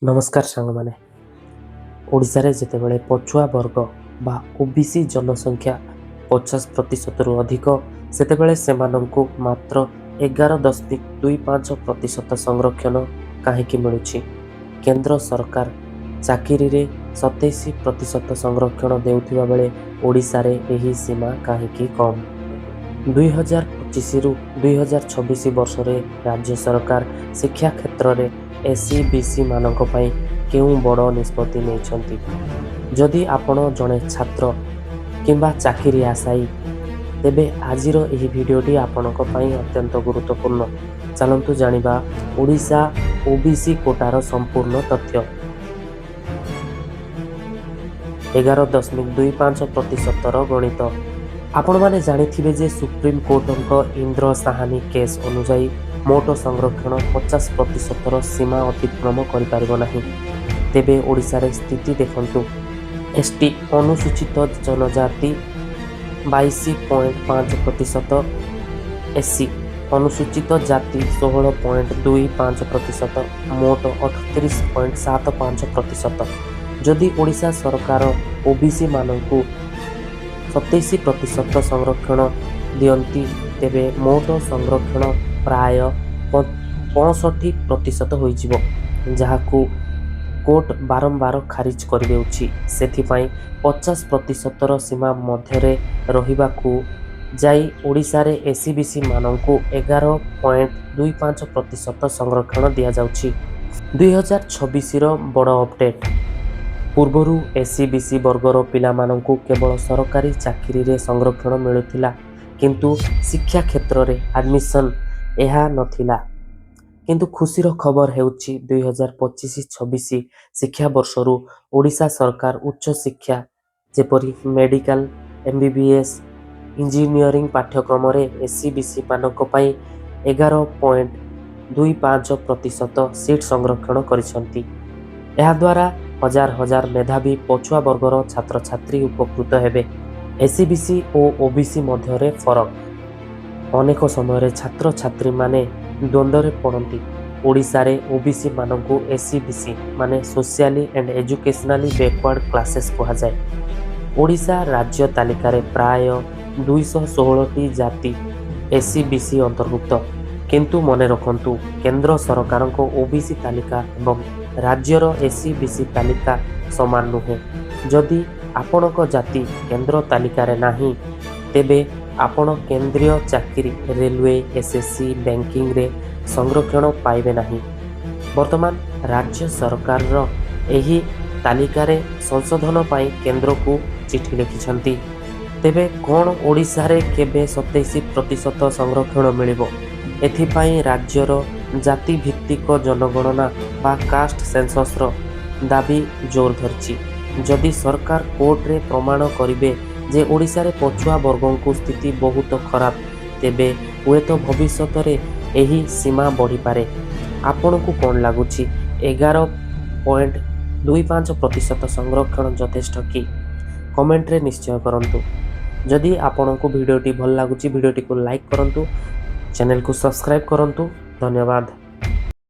ନମସ୍କାର ସାଙ୍ଗମାନେ। ଓଡ଼ିଶାରେ ଯେତେବେଳେ ପଛୁଆ ବର୍ଗ ବା ଓବିସି ଜନସଂଖ୍ୟା 50 ପ୍ରତିଶତରୁ ଅଧିକ, ସେତେବେଳେ ସେମାନଙ୍କୁ ମାତ୍ର 11.25% ସଂରକ୍ଷଣ କାହିଁକି ମିଳୁଛି? କେନ୍ଦ୍ର ସରକାର ଚାକିରିରେ 27% ସଂରକ୍ଷଣ ଦେଉଥିବା ବେଳେ ଓଡ଼ିଶାରେ ଏହି ସୀମା କାହିଁକି କମ୍? 2025ରୁ 2026 ବର୍ଷରେ ରାଜ୍ୟ ସରକାର ଶିକ୍ଷା କ୍ଷେତ୍ରରେ ଏସ୍ଇବିସି ମାନଙ୍କ ପାଇଁ କେଉଁ ବଡ଼ ନିଷ୍ପତ୍ତି ନେଇଛନ୍ତି? ଯଦି ଆପଣ ଜଣେ ଛାତ୍ର କିମ୍ବା ଚାକିରି ଆଶାୟୀ, ତେବେ ଆଜିର ଏହି ଭିଡ଼ିଓଟି ଆପଣଙ୍କ ପାଇଁ ଅତ୍ୟନ୍ତ ଗୁରୁତ୍ୱପୂର୍ଣ୍ଣ। ଚାଲନ୍ତୁ ଜାଣିବା ଓଡ଼ିଶା ଓବିସି କୋଟାର ସମ୍ପୂର୍ଣ୍ଣ ତଥ୍ୟ। 11.25 ପ୍ରତିଶତର ଗଣିତ। ଆପଣମାନେ ଜାଣିଥିବେ ଯେ ସୁପ୍ରିମକୋର୍ଟଙ୍କ ଇନ୍ଦ୍ର ସାହାନୀ କେସ୍ ଅନୁଯାୟୀ ମୋଟ ସଂରକ୍ଷଣ 50 ପ୍ରତିଶତର ସୀମା ଅତିକ୍ରମ କରିପାରିବ ନାହିଁ। ତେବେ ଓଡ଼ିଶାରେ ସ୍ଥିତି ଦେଖନ୍ତୁ। ଏସ୍ଟି, ଅନୁସୂଚିତ ଜନଜାତି, 22.5%, ଏସ୍ସି, ଅନୁସୂଚିତ ଜାତି, 16.25%, ମୋଟ 38.75%। ଯଦି ଓଡ଼ିଶା ସରକାର ଓବିସିମାନଙ୍କୁ 27% ସଂରକ୍ଷଣ ଦିଅନ୍ତି, ତେବେ ମୋଟ ସଂରକ୍ଷଣ ପ୍ରାୟ 65% ହୋଇଯିବ, ଯାହାକୁ କୋର୍ଟ ବାରମ୍ବାର ଖାରିଜ କରିଦେଉଛି। ସେଥିପାଇଁ 50 ପ୍ରତିଶତର ସୀମା ମଧ୍ୟରେ ରହିବାକୁ ଯାଇ ଓଡ଼ିଶାରେ ଏସ୍ଇବିସି ମାନଙ୍କୁ 11.25% ସଂରକ୍ଷଣ ଦିଆଯାଉଛି। 2026ର ବଡ଼ ଅପଡେଟ୍। ପୂର୍ବରୁ ଏସ୍ଇବିସି ବର୍ଗର ପିଲାମାନଙ୍କୁ କେବଳ ସରକାରୀ ଚାକିରିରେ ସଂରକ୍ଷଣ ମିଳୁଥିଲା, କିନ୍ତୁ ଶିକ୍ଷା କ୍ଷେତ୍ରରେ ଆଡମିସନ୍ ଏହା ନଥିଲା। କିନ୍ତୁ ଖୁସିର ଖବର ହେଉଛି, 2025-26 ଶିକ୍ଷାବର୍ଷରୁ ଓଡ଼ିଶା ସରକାର ଉଚ୍ଚଶିକ୍ଷା, ଯେପରି ମେଡିକାଲ, ଏମ୍ବିବିଏସ୍, ଇଞ୍ଜିନିୟରିଂ ପାଠ୍ୟକ୍ରମରେ ଏସ୍ଇବିସି ମାନଙ୍କ ପାଇଁ 11.25% ସିଟ୍ ସଂରକ୍ଷଣ କରିଛନ୍ତି। ଏହାଦ୍ୱାରା ହଜାର ହଜାର ମେଧାବୀ ପଛୁଆ ବର୍ଗର ଛାତ୍ରଛାତ୍ରୀ ଉପକୃତ ହେବେ। ଏସ୍ଇବିସି ଓ ଓବିସି ମଧ୍ୟରେ ଫରକ। ଅନେକ ସମୟରେ ଛାତ୍ରଛାତ୍ରୀମାନେ ଦ୍ୱନ୍ଦ୍ୱରେ ପଡ଼ନ୍ତି। ଓଡ଼ିଶାରେ ଓବିସି ମାନଙ୍କୁ ଏସ୍ଇବିସି, ମାନେ ସୋସିଆଲି ଆଣ୍ଡ ଏଜୁକେସନାଲି ବ୍ୟାକୱାର୍ଡ଼ କ୍ଲାସେସ୍ କୁହାଯାଏ। ଓଡ଼ିଶା ରାଜ୍ୟ ତାଲିକାରେ ପ୍ରାୟ 216ଟି ଜାତି ଏସ୍ଇବିସି ଅନ୍ତର୍ଭୁକ୍ତ। କିନ୍ତୁ ମନେ ରଖନ୍ତୁ, କେନ୍ଦ୍ର ସରକାରଙ୍କ ଓବିସି ତାଲିକା ଏବଂ ରାଜ୍ୟର ଏସ୍ଇବିସି ତାଲିକା ସମାନ ନୁହେଁ। ଯଦି ଆପଣଙ୍କ ଜାତି କେନ୍ଦ୍ର ତାଲିକାରେ ନାହିଁ, ତେବେ ଆପଣ କେନ୍ଦ୍ରୀୟ ଚାକିରି, ରେଲୱେ, ଏସ୍ଏସ୍ସି, ବ୍ୟାଙ୍କିଂରେ ସଂରକ୍ଷଣ ପାଇବେ ନାହିଁ। ବର୍ତ୍ତମାନ ରାଜ୍ୟ ସରକାରର ଏହି ତାଲିକାରେ ସଂଶୋଧନ ପାଇଁ କେନ୍ଦ୍ରକୁ ଚିଠି ଲେଖିଛନ୍ତି। ତେବେ କ'ଣ ଓଡ଼ିଶାରେ କେବେ 27% ସଂରକ୍ଷଣ ମିଳିବ? ଏଥିପାଇଁ ରାଜ୍ୟର ଜାତିଭିତ୍ତିକ ଜନଗଣନା ବା କାଷ୍ଟ ସେନ୍ସସ୍ର ଦାବି ଜୋର ଧରିଛି। ଯଦି ସରକାର କୋର୍ଟରେ ପ୍ରମାଣ କରିବେ ଯେ ଓଡ଼ିଶାରେ ପଛୁଆ ବର୍ଗଙ୍କ ସ୍ଥିତି ବହୁତ ଖରାପ, ତେବେ ହୁଏତ ଭବିଷ୍ୟତରେ ଏହି ସୀମା ବଢ଼ିପାରେ। ଆପଣଙ୍କୁ କ'ଣ ଲାଗୁଛି, 11.25% ସଂରକ୍ଷଣ ଯଥେଷ୍ଟ କି? କମେଣ୍ଟରେ ନିଶ୍ଚୟ କରନ୍ତୁ। ଯଦି ଆପଣଙ୍କୁ ଭିଡ଼ିଓଟି ଭଲ ଲାଗୁଛି, ଭିଡ଼ିଓଟିକୁ ଲାଇକ୍ କରନ୍ତୁ, ଚ୍ୟାନେଲକୁ ସବସ୍କ୍ରାଇବ୍ କରନ୍ତୁ। ଧନ୍ୟବାଦ।